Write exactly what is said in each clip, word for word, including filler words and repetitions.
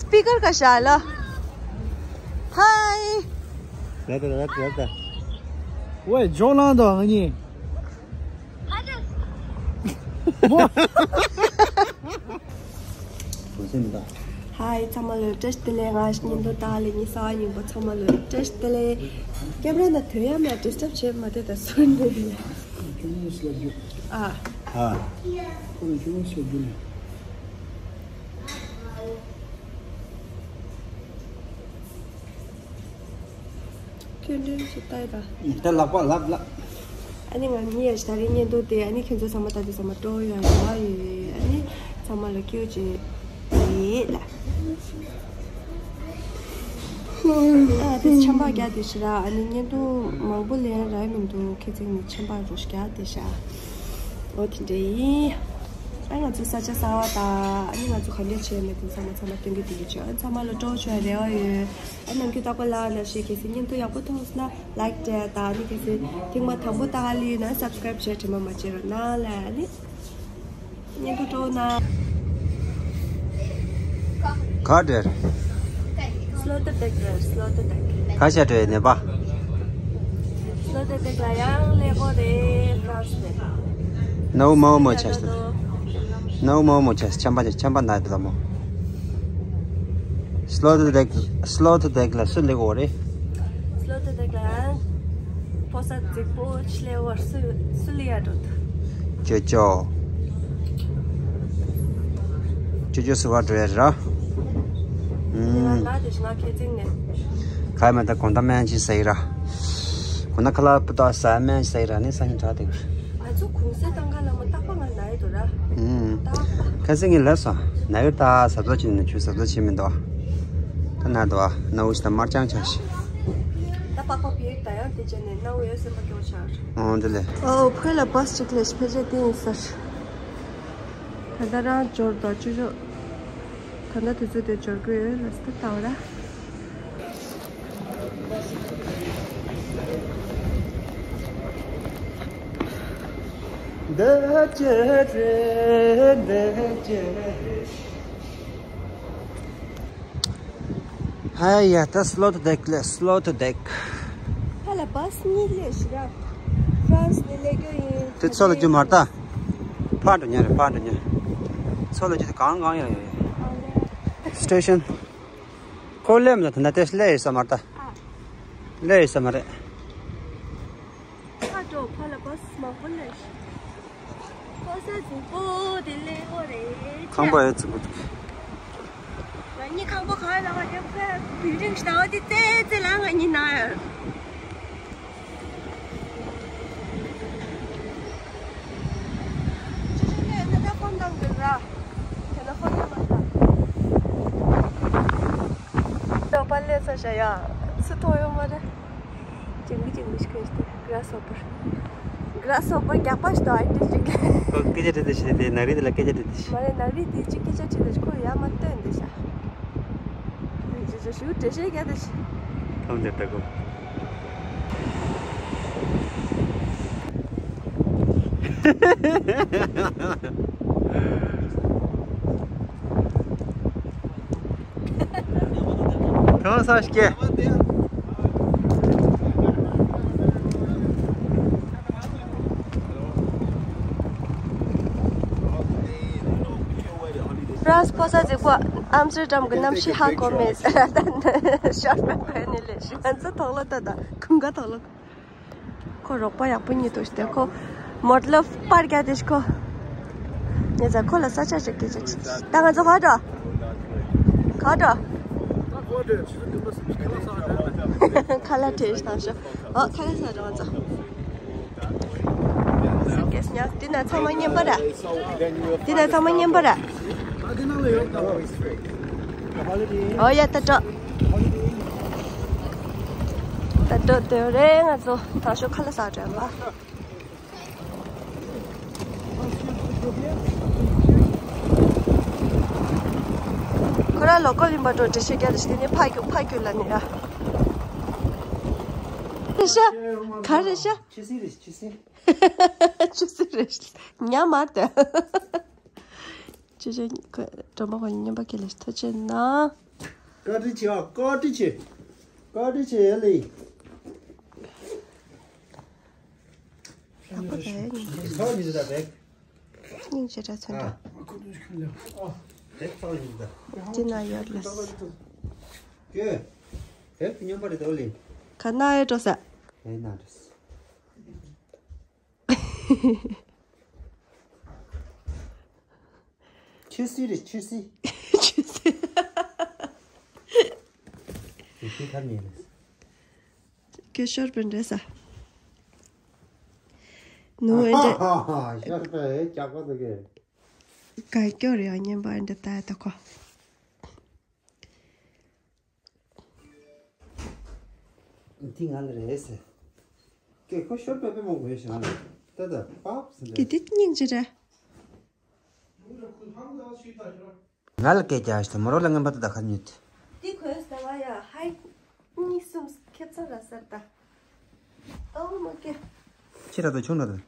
སྤི་ཀར་ག་ཤ་ལ། ཧའི། ལ་ད་ལ་ད་ལ་ད། ཝེ་ཇོ་ལང་དོ་ཨ་ནི། ཧའི་ཚང་མ་ལ་བཀྲ་ཤིས་བདེ་ལེགས། ང་ཉིན་ཐོ་ཏཱ་ལི་ཉི་ས་ཉིན་པོ་ཚང་མ་ལ་བཀྲ་ཤིས་བདེ་ལེགས། ཀེམ་ར་ན་དོད་ཡ་མེད། ཌིས་ཊབ་བྱེད་མ་དེ་ད་སུན་འདུག་ཡ། ཨ། ཨ། ཁོ་ན་ཁྱོད་ཤོད་རྒྱུ་ནས། ཁྱོད་འདྲེན་ཞིག་ལྟ་ཡི་ད། ད་ལག་པ་ལག་ལག་ཨ་ནི་ང་གཉིས་ཡ་ཞིག་ད་རིང་བརྙན་ཐུང་དེ་ཨ་ནི་ཁྱོད་ཚོ་ཚང་མ་ལྟ་དུས་ཚང་མ་སྤྲོ་ཡ་ཡོད་ཨ་ཡོད། ཨ་ནི་ཚང་མ་ལ་སྐྱིད་ཅིག་ཡེད་ལ། ཨ་དེ་ཆམ་པ་རྒྱག་དེ་ཞིག་ར། ཨ་ནི་བརྙན་ཐུང་མང་པོ་ལེན་ར་མི་འདུག་ཁྱེད་ཚང་མ་ཆམ་པ་རུ་ཞིག་རྒྱག་དེ་ཤ། ཨོ་དེ་འདྲ་ཡིན། ཨ་ང་ཚོ་ས་ཆ་གསར་བ་དང་ཨ་ནི་ང་ཚོ་ག་འདྲ་བྱས་མེད་དེ་ཚང་མ་ཚང་མ་སྟོན་གི་དེ་གི་ཆོག་ཨ་ཚང་མ་ལ་སྤྲོ་བྱོས་རེ་བ་ཡོད། ཨ་ནམ་རྒྱུན་རྟག་པར་ལ་ན་ཞིག་གལ་སྲིད་བརྙན་ཐུང་ཡག་པོ་མཐོང་སོང་ན་ལའིཀ་སྤྲད་དང་ཨ་ནི་གལ་སྲིད་ཐེངས་མ་དང་པོ་ལྟ་ག་ལི་ཡོད་ན་སབ་སི་ཀ་རེབ་བྱས་དྲན་པ་མ་བརྗེད་རོགས་གནང་ལ་ཨ་ནི། བརྙན་ཐུང་སྤྲོ་ན། ག་འདྲ། སློ་ཏོ་ཏེག་རེད། སློ་ཏོ་ཏེག་ཁ་ཤ་འདྲ་ནས་པ། སློ་ཏོ་ཏེག་ལ་ཡང་ལེགས་པོ་རེད། ཕ་རན་སི་རེད། ནའུ་མའོ་མོ་ཆ་ཤ། ནའུ་མའོ་མོ་ཆ་ཤ་ཆམ་པ་ཆམ་པ་ན་དེ་ལ་མོ། སློ་ཏོ་ཏེག་སློ་ཏོ་ཏེག་ལ་སུ་ལེགས་པོ་རེད། སློ་ཏོ་ཏེག་ལ་ཕོ་གསར་རྫིག་པོ་ཆི་ལེ་བར་སུ་སུ་ལི་ཡ་འགྲོ་ཐུ། ཅོ་ཅོ། ཅོ་ཅོ་སུ་བ་འགྲོ་ཡ་ར། ཨུམ། ལ་དེ་ང་ཁེ་ཚིག་ནས། ག་མ་ད་གོང་ད་སྨན་ཅི་ཟེར་ར། གོང་ན་ཁ་ལ་པུ་ཏ་ཟ་སྨན་ཟེར་ར་ནི་ས་ཉིན་དྲག་དེ། ང་ཚོ་གུང་སེང་བཏང་ག་ལ་མ་རྟག་པ་ང་ན་ཡི་འདུག་ར། ཨུམ། ཁ་སེང་ངས་ལབ་སོང་ན་གི་ད་གཟབ་གཟབ་བྱེད་ནས་ཁྱོད་གཟབ་གཟབ་བྱེད་མི་འདུག་ད་ན་དོ་ན་འུ་ཅི་ད་དམར་རྐྱང་ཆགས་ཤིག་ད་པགས་པ་བེད་ད་ཡང་དེ་བྱས་ནས་ན་འུ་ཡོད་སེམས་པ་སྐྱོ་ཆགས། ཨོ་འདི་ལས། ཨོ་ཕོ་ལ་བཱས་གཅིག་ལས་ཕལ་ཆེར་དེ་ཡིན་ཟེར། ད་ལྟ་རང་འབྱོར་དོ་ཅུ་ཅོ། ད་ལྟ་དུས་ཚོད་དེ་འབྱོར་གི་ཡོད་ལ་སྟེ་ལྟ་བ་ར། འདི་ཅི་རེད། འདི་ཅི་རེད། ཧ་ཡ་ད་སློ་ཏོ་ཏེག་ལས་སློ་ཏོ་ཏེག་ཧ་ལ་བཱས་གཉིས་ལས་ཞི་ར། ཕ་རན་སི་ནས་སླེབས་རྒྱུ་ཡིན། དེ་ཚོ་ལ་རྒྱུ་མར་ད། ཕར་འགྲོ་ཉན་རེད་ཕར་འགྲོ་ཉན། ཚོ་ལ་རྒྱུ་དེ་གང་གང་ཡང་ཡོད། སི་ཊེ་ཤན། ཁོ་སླེབས་མ་ད་ན་དེ་སླེབས་ཡོད་ས་མ་རེད་ད། སླེབས་ཡོད་ས་མ་རེད། ཁ་འགྲོ་ཕ་ལ་བཱས་མང་པོ་སླེབས་ཤག་ཁོ་ས་རྫིག་པོ་དེ་སླེབས་ཡོད་རེད། ཁང་པ་ཡོད་རྫིག་པོ་འདུག་ང་གཉིས་ཁང་པ་གང་ལ་བ་རྒྱབ་ཁ་བིལ་ཌིང་ཞིག་ལྟ་བ་དེ་ཙེ་ཙེ་ལ་ང་གཉིས་ན་ཡོད། ཅི་ཞིག་ལས་ན་ད་ཧོན་དང་གི་ར། དེ་ན་ཧོན་ཡོད་མ་རེད། ད་པ་ལས་ས་ཤ་ཡ། སུ་ཐོ་ཡོད་མ་རེད། ཅིང་གི་ཅིང་གི་ཤི་ཁེ་ཤི་ཏེ་གྷ་ར་སི་ཧོ་པར། གྷ་ར་སི་ཧོ་པར་རྒྱག་པ་ཞིག་ཏུ་ཨ་ཏི་ཅིག་གི། ཁོ་སྐད་ཆ་དྲིས་ཏེ་ཤི་ཏེ་ནག་རིལ་དེ་ལ་སྐད་ཆ་དྲིས་ཏེ་ཤི། མ་རེད་ནག་རིལ་དེ་ཅིག་སྐད་ཆ་དྲིས་ཏེ་ཤི་ཁོ་ཡ་མ་སྟོན་ཏེ་ཤ། ཅི་ཅི་ཞུ་འགྲེལ་བཤད་རྒྱག་ཏེ་ཤི། ཁམ་དེ་ལྟ་གོ། ཐོང་ས་སྐྱེ། ར་སི་ཕོ་ས་ཟེ་ཁོ་ཨམ་སི་ཊར་ཌམ་གི་གནམ་གཤིས་ཧ་གོ་མེད་ཟེར་ད་ནི་ཤོར་པའི་ཕན་ནི་ལས་ཤི་ང་ཚོ་དོག་ལོ་ད་ད་ཁུང་ག་དོག་ལོ། ཁོ་རོགས་པ་ཡག་པོ་གཉིས་འདུག་སྟེ་ཁོ་མོ་ལ་པར་རྒྱག་དེ་ཤི་ཁོ། ངས་ཁོ་ལ་ས་ཆ་ཞིག་སྐད་ཆ་ཅིག་ད་ང་ཚོ་ག་འགྲོ། ག་འགྲོ། ཁ་ལག་བྲེས་བཏང་ཤོག་ཨོ་ཁ་ལག་ཟ་འགྲོ་ང་ཚོ། སུ་ཀེས་ཉག་དེ་ན་ཚང་མ་མཉམ་པ་ར། དེ་ན་ཚང་མ་མཉམ་པ་ར། ཨོ་ཡ་ད་འགྲོ། ད་འགྲོ་དེ་རེད་ང་ཚོ་ད་ཤོག་ཁ་ལག་ཟ་འགྲོ་ཡ་མ། ཁོ་རང་ལོ་ཀོ་ལིན་པ་འགྲོ་འདྲི་ཤེས་རྒྱ་རེ་ཞིག་དེ་ནས་ཕ་རྒྱུག་ཕ་རྒྱུག་ལ་ནི་ར། རེ་ཤ། ག་རེ་ཤ། ཆི་སི་རེ་ཆི་སི། ཆི་སི་རེ་ཉ་མ་དེ། ཅི་ཅི་ཁོ་སྒྲོལ་མ་ཁོ་གཉིས་མཉམ་པ་སྐྱེ་ལས་ཐུགས་རྗེ་གནང་། བཀའ་དྲིན་ཆེ་ཨ། བཀའ་དྲིན་ཆེ། བཀའ་དྲིན་ཆེ་ཡ་ལེ། ཡག་པོ་རེད། སྙིང་རྗེ། ཚ་བ་ཉིད་ད་བེག་སྙིང་རྗེ་ར་ཚོན་ཁྲ། ཨ། བེག་ཚ་བ་ཉིད་ད། འདི་ན་ཡོད་ལ། ཀྱེ། བེག་སྨྱོན་པ་རེད་དོ་ལེ། ག་ན་ཡོད་འགྲོ་ས། ཨེ་ན་འགྲོ་ས། ཆུ་སྲིན་རེད། ཆུ་སྲིན། ཆུ་སྲིན། ཆུ་སྲིན་ཐར་ཉེ་རེད། ཀྱེ་ཤོར་པན་རེད་ས། ནུ་ཨེ་འདྲ། ཤོར་པན་ཨེ་རྒྱག་པ་འདུག་གས། ག་སྐྱོ་རེད་ཨ། སྨྱོན་པ་ཨེ་འདྲ་ལྟ་ཡ་ད་ཁོ། འདི་ང་ལ་རེད་ཟེར། ཀྱེ་ཁོ་ཤོར་པན་དཔེ་མང་པོ་ཡོད་ཤག་ལ། ད་ད་པབ་ཟེར་ཀྱེ་འདི་སྙིང་རྗེ་རེད། ང་ལ་སྐད་རྒྱག་ཞིག་མོ་རོ་ལ་ངན་པ་ད་ད་ཁ་ཉོས་ཏེ། འདི་གོས་ཟེར་བ་ཡ་ཧའི། གཉིས་གསུམ་ཁེབས་ཚང་ར་སར་ད། ཨོ་མ་ཀྱེ། ཁྱེད་ར་ད་ཆུང་ར་ད།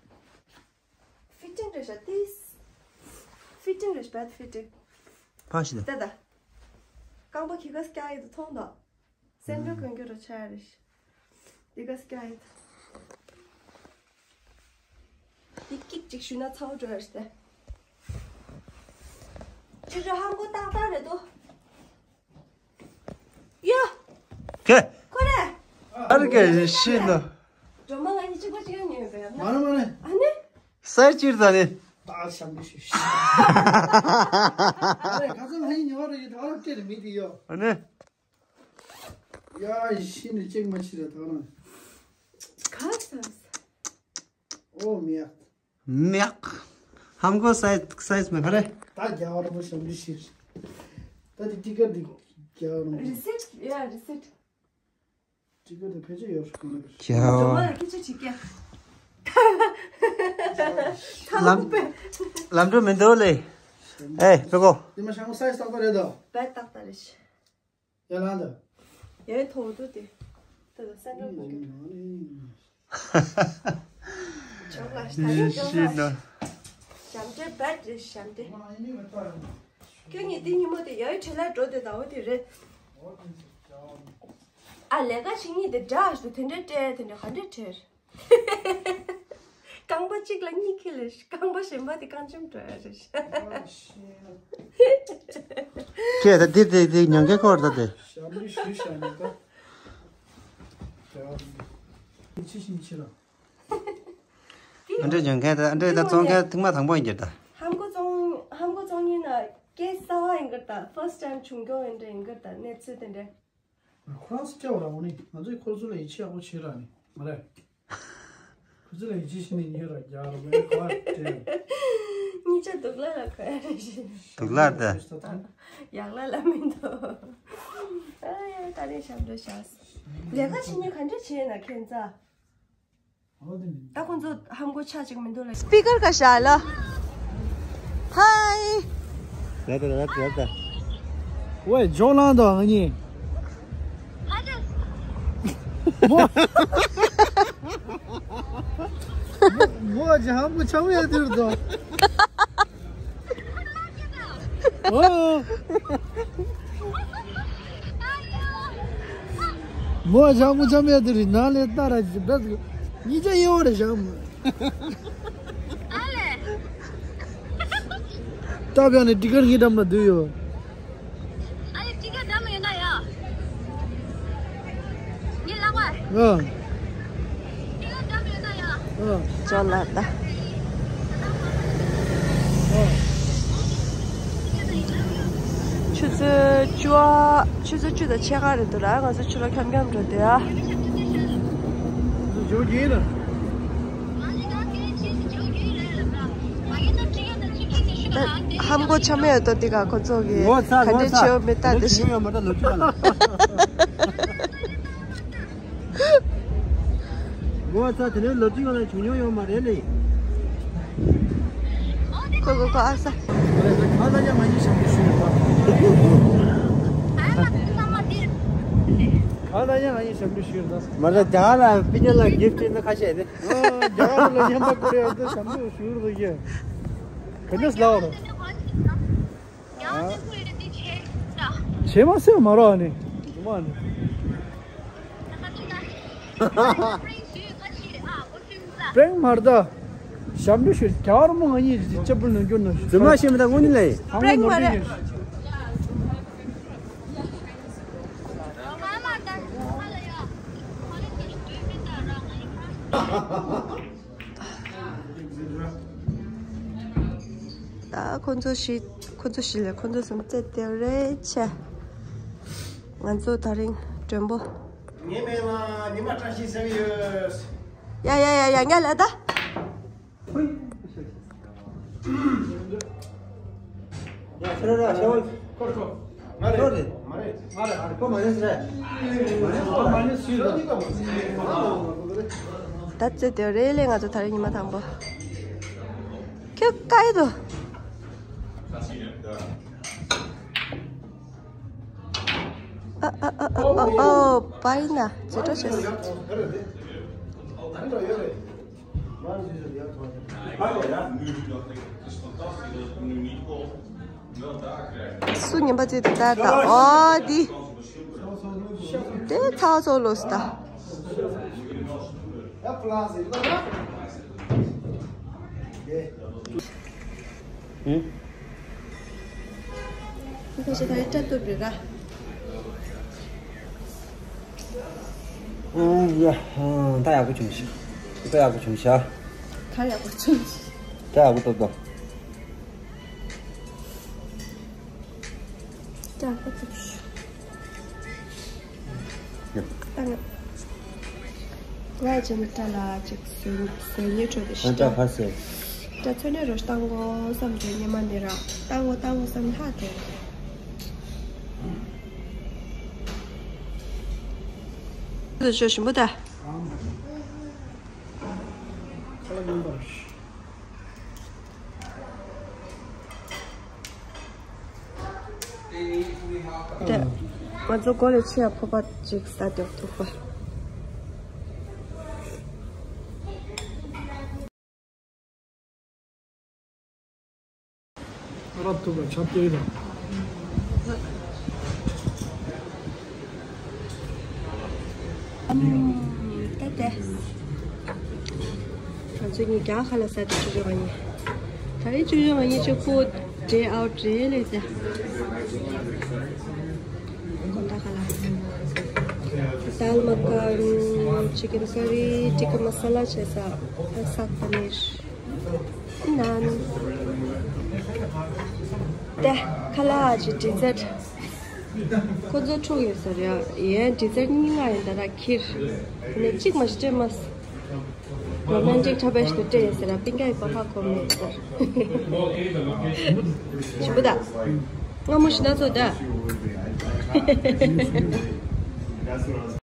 ཕི་ཊིང་རེད་ཤག་ཏིས། ཕི་ཊིང་རེད་ཤག་བེཌ་ཕི་ཊིང་། ཕ་ཤི་ད། ད་ད། རྐང་པ་ཁི་ག་སྐྱ་ཡི་དུ་མཐོང་དོ། སེམས་ཁྲལ་གོན་རྒྱུ་རོ་ཆ་རེད་ཤག་ཏི་ག་སྐྱ་ཡི་དུ། ཏི་ཀིག་ཅིག་ཞུ་ན་ཚ་བོ་འགྲོ་ཡ་རེད་ཤག་ཏེ། ཅི་ཅི་ཧམ་གོ་ཏག་ཏག་རེད་དོ། ཡ། ཁེ། ཁོ་རེ། ཨ་རེ་ཀེ་ཤི་ནོ། སྒྲོལ་མ་ང་གཉིས་གཅིག་པ་གཅིག་རྐྱང་ཉོས་པས་ན། མ་རེད་མ་རེད། ཨ་ནི། སའི་ཅིར་ད་ནི། ད་ཤམ་གི་ཤི་ཤི། ཨ་རེ་ཁ་སང་ང་གཉིས་ཉོ་བ་རེད་ད་ར་སྤྲད་རེད་མི་དེ་ཡོ། ཨ་ནི། ཡ་ཤི་ནི་ཅིག་མ་ཤི་རེད་ད་རང་། ཁ་སང་། ཨོ་མི་ཡག་མེག་ཧམ་གོ་སའི་སའི་མེ་ཁ་རེ། ད་རྒྱ་གར་མོ་ཞབས་འདྲི་ཤིར། ད་དེ་ཏི་ཀར་འདི་རྒྱ་གར་མོ། རི་སིཊ་ཡ་རི་སིཊ། ཏི་ཀར་དེ་ཕལ་ཆེར་ཡོད་ཤག་གོ་ན་གི། ཁྱེད་ཨོ། ཁྱེད་ཆོ་ཅིག་ག་ལམ་ལམ་འགྲོ་མི་འདུག་ལེ། ཨེ་ཕེ་གོ། དེ་མ་ཤང་མོ་སའི་སྟག་པ་རེད་དོ། བད་ཏག་ཏག་རེད་ཤག་ཡ་ལང་ད། ཡ་ཐོག་ཏུ་དེ། ད་ད་སེམས་ཁྲལ་མ་དགོས། ཇོག་ལ་ད་ཡ་ཇོག་ལ། ཞབས་འདྲེ་བད་རེད་ཞབས་འདྲེ། ཁྱོད་ཉིད་དེ་ཉིན་མོ་དེ་ཡའི་ཁྲི་ལ་འགྲོ་དེ་ད་འོ་དེ་རེད། ཨ་ལས་ཀ་བྱེད་ཉིད་དེ་འདྲ་ཞུ་དེ་འདྲ་སྤྲད་དེ་འདྲ་ག་འདྲ་སྤྲད། རྐང་པ་གཅིག་ལ་གཉིས་ཁེལ་ལེ་རྐང་པ་གཞན་པ་དེ་རྐང་འཇམ་འགྲོ་ཡ་རེད། ཁྱེད་ད་འདི་འདི་འདི་ཉོན་མཁན་ཁོར་ད་དེ། ཞབས་འདྲེན་ཞུས་བཞག་ནས་ད། ཅི་ཞིག་ཕྱི་ལ། ཨ་འདྲེ་ཉོན་མཁན་ད་ཨ་འདྲེ་ད་བཙོང་མཁན་ཐེངས་མ་དང་པོ་ཡིན་གྱི་ད། ཧམ་གོ་བཙོང་ཧམ་གོ་བཙོང་ཉིན་ན་སྐད་གསར་བ་ཡིན་གྱི་ད་ཕར་སི་ཊི་ཊའིམ་བྱུང་མགྱོགས་ཡིན་འདྲ་ཡིན་གྱི་ད་གནས་ཚུལ་དེ་འདྲ། ཁོ་རང་ཚོ་སྐྱ་བ་ར་འོ་ནི་ང་ཚོས་ཁོ་ཚོ་ལ་ཡིད་ཆེས་ཡག་པོ་བྱེད་ར་ནི་མ་རེད། ཁོ་ཚོ་ལ་ཡིད་ཆེས་བྱེད་ནི་ཉེ་ར་རྒྱག་ར་མེད་ཁོ་ར་དྲན། གཉིས་ཆ་སྡུག་ལ་ལ་ཁོ་ཡ་རེ་བཞིན། སྡུག་ལ་ད། ཡག་ལ་ལ་མི་འདུག་ཨ་ཡ་ད་རེས་ཞབས་བྲོ་བཞག་ལས་ཀ་བྱེད་ཉིན་ག་འདྲ་བྱེད་ན་ཁྱེད་ཚ། ད་ཁོང་ཚོ་ཧམ་གོ་ཆ་གཅིག་མི་འདུག་ལ། སི་པི་ཀར་ག་ཤ་ལ། ཧའི། རེད་དེ་རེད་དེ་རེད་དེ། ཝེ་ཇོ་ལང་དོ་ང་གཉིས། མོ། མོ་ཇ་ཧམ་གོ་ཆ་མེད་དུར་དོ། ཨོ། མོ་ཞང་མོ་ཆ་མེད་དེ་རི་ནང་ལས་ལྟ་ར་ཞིག་བས་གཉིས་ཆ་ཡོད་རེད་ཞང་མོ། ཨ་ལེ། ལྟ་བྱས་ནས་ཊི་ཀར་ངའི་འགྲམ་ལ་བསྡུས་ཡོད། ཨ་ལེ་ཊི་ཀར་འགྲམ་ལ་ཡོད་ན་ཡ། ངའི་ལག་པ། ཨ། ཅོ་ལགས་ད། ཆུ་ཚོད་བཅུ་པ། ཆུ་ཚོད་བཅུ་དང་ཕྱེད་ཀ་རེད་འདུག་ལ། ང་ཚོ་ཕྱི་ལོགས་འཁྱམ་འཁྱམ་འགྲོ་འདོད་ཨ། ད་ཧམ་གོ་ཆ་མེད་ཡོད་དོ་དེ་ག་ཁོ་ཚོ་གི་ངོ་ཚ་ག་ངོ་འདྲ་ཚ་བྱེད་ཡོད་མེད་ལྟ་ལོ་དེ་ཆུང་ཡོད་མ་ད་ལོ་ཆུང་ཡོད་ལ། ངོ་ཚ་དེ་ནས་ལོ་གཅིག་ལ་བྱུང་མྱོང་ཡོད་མ་རེད་ལེ། ཁོ་ཁོ་ཁོ་ཨ་ས། གང་ལ་ཡང་ང་གཉིས་ཞབས་ཏོག་ཞུས་ཡོད་པ། གང་ལ་ཡང་ང་གཉིས་ཞབས་ཏོག་ཞུས་ཡོད་པ། མ་རེད་ད་ལ་པི་ཉ་ལ་གིཕ་ཊི་ན་ཁ་ཤས་ནི། རྒྱ་གར་ལ་ཉན་པ་ཀོ་རེ་ཡ་ད་ཞབས་ཏོག་ཞུ་རུ་ཡ། ག་ནས་ལའོ་རོ། དེ་མ་སེ་མ་རོ་ཨ་ནི། མ་ནི། པྲེང་མར་ད། ཞབས་འདྲི་ཞུ་རྒྱ་བར་མོ་ང་གཉིས་ཅི་པུ་ནུ་རྒྱུ་ནུ། རྫུན་མ་ཤེས་མི་ད་དངོས་གནས་ལས། པྲེང་མར་ད། ད་ཁོ་ཚོ་ཞིག་ཁོ་ཚོ་ཞིག་ལས་ཁོ་ཚོ་གསུམ་རྩེད་དེ་རེད་ཆེ། ང་ཚོ་ད་རིང་མགྲོན་པོ། ངའི་མིང་ལ་ཉི་མ་བཀྲ་ཤིས་ཟེར་གྱི་ཡོད། ཡ་ཡ་ཡ་ཡ་ངས་ལབ་ད། ཡ་ཕྱི་ར་ར་ཤ་བ། ཁོ་ཁོ། མ་རེད། ཁོ་རེད། མ་རེད། མ་རེད། ཁོ་མ་རེད་ཟེར། མ་རེད། ཁོ་མ་རེད་ཟེར། ད་ཚེ་དེ་རེད་ལས་ང་ཚོ་ད་རེས་ཉི་མ་དང་པོ། ཁྱོད་ཀ་ཡི་དོ། ཨ་ཨ་ཨ་ཨ་ཨ་ཨ་པའི་ན་ཇེ་ཏྲོ་ཆེ། སུ་ཉན་པ་ཅིག་དེ་ལྟར་དང་ཨོ་དི། དེ་ཚ་བ་ཚོ་ལོས་ད། ཨུ། ཁོ་ཞིག་ད་ཡི་སྐྲ་གཏུབ་རེད་ར། ཨང་ཡ། ཨང་ད་ཡག་པོ་བྱུང་ཤག་ད་ཡག་པོ་བྱུང་ཤག་ད་ཡག་པོ་བྱུང་ཤག་ད་ཡག་པོ་བཏབ་འདུག་ད་ཡག་པོ་བྱུང་ཤག་ཡ། ད་ང་ང་ཅན་ཏྲ་ལ་ཅིག་སོན་སོན་ཉེ་འཕྲོད་དེ་ཨ་ཤི་ཏྲ་ཏྲ་ཧ་སེ། ཏྲ་ཚོད་ནས་རོ་བཏང་གོ་བསམ་དེ་ཉི་མ་འདི་ར་བཏང་གོ་བཏང་གོ་བསམ་ལྷག་དེ། འདི་ཆོ་ཞིམ་པོ་ད། ད་ང་ཚོ་སྒོ་ལས་ཕྱི་ཡ་ཕོར་པ་ཅིག་ཟ་འདོད་ཐུག་པ། རབ་ཐུབ་པ་ཆབ་ཏོའི་དང་། ད་ལྟ་ང་ཚོ་གཉིས་རྒྱ་གར་ལ་ཟ་དེ་བཅུ་བཅུ་གཉིས། ད་རེས་བཅུ་བཅུ་གཉིས་ཆུ་ཕོ་ཌེ་ཨའུ་ཊི་རེད་ལས་ཟ། དཀོན་ད་ག་ལ། དཱལ་མ་ཀན། ཅི་ཀན་ཀ་རི། ཊི་ཀ་མ་ས་ལ་བྱས་ས། སཱག་པ་ནིར། ནཱན། ད་ཁ་ལག་ཅིག་ཌི་ཛར་ཊི། ཁོ་ཚོ་འཁྲུག་ཡོད་ས་རེད་ཡ། ཌི་ཛར་ཊི་གཉིས་ལྔ་ཡིན་ད་ར་ཁིར། ནས་གཅིག་མ་ཞིག་སྤྲད་མ་སོང་། རོ་མན་ཊིག་འཁྲབ་པ་ཞིག་ཏུ་སྤྲད་ཡོད་ཟེར་ར་པིན་ཀ་ཡི་པ་ཧ་གོ་མེད་ཟེར། ཞིམ་པོ་ད། སྔ་མོ་ཞིག་སྣ་ཚོགས་ད།